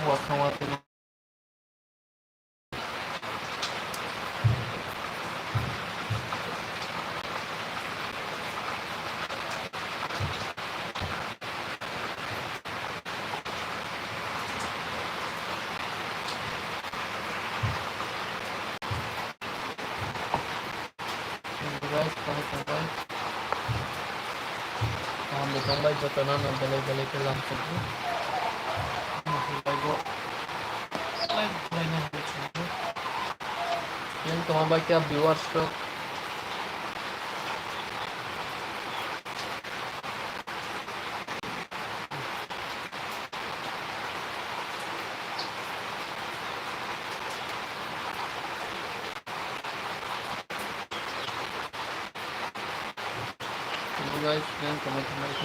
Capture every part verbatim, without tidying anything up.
Wa khawa tini. Guys, kaham tongbai. Kaham de tongbai, joto no belai belai khe lam sokdi. Yang tongbai khe viewers rok. Guys, friend, comment, comment.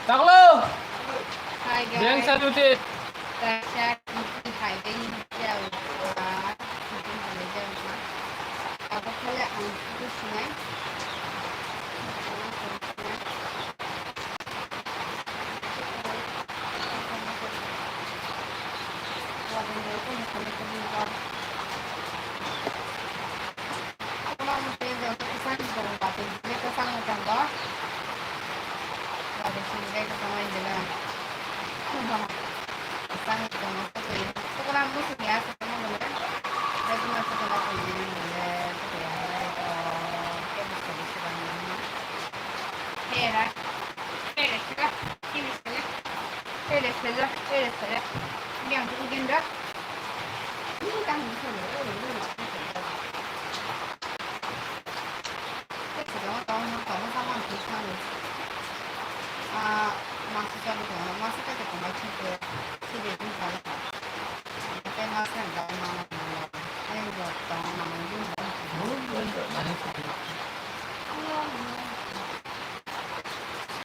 Taklo! Hi, guys. Beng sadutit. Kaisa hai beng jao ba, hai beng jao ba. Abo khale ang sudu sunai.